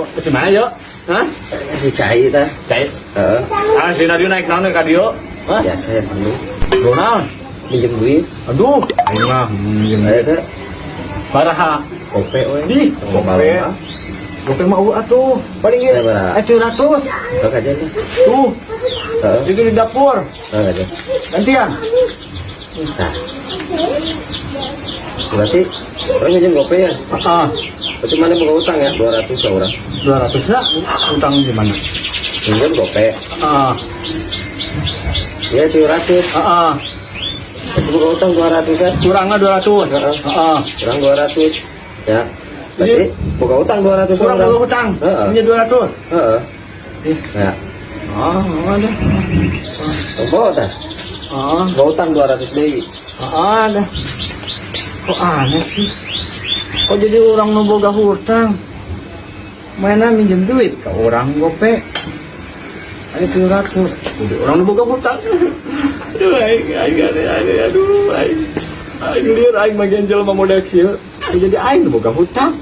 Oh, ke mana ya? Hah? Si cai tah. Cai. Heeh. Ah, si Nadio naik naon ka dieu? Hah? Biasa ya perlu. Lo naon? Minjem duit. Aduh, aing mah minjem. Aya teh. Baraha? Gope we. Ih, gope. Gope mah eueuh atuh. Paling ieu Ya, baraha? 700. Sok aja tuh. Tuh, Heeh. itu di dapur. Sok aja. Gantian. Nah. Berarti urang minjem gope ya? Heeh. Berarti maneh boga utang ya? 200 lah urang. 200 lah utang di mana? Minjem gope. Heeh. Ya 700. Heeh. Berarti boga utang 200 kan? Kurangnya 200. Heeh. Heeh. Kurang 200. Ya. Berarti boga utang 200. Kurang urang. boga utang. Heeh. Ini 200. Heeh. Ih. Ya. Ah, ada. Bawa tah. Ah, Boga utang 200 deui. Ada. Kok aneh sih? Kok jadi urang nu boga hutang? Mana minjem duit ke urang gope? Ada 700. Udah urang nu boga hutang. Aduh, aing, aing, aing, aing, aduh, aing. Aing lieur aing bagian jelema model kieu. Jadi aing nu boga hutang.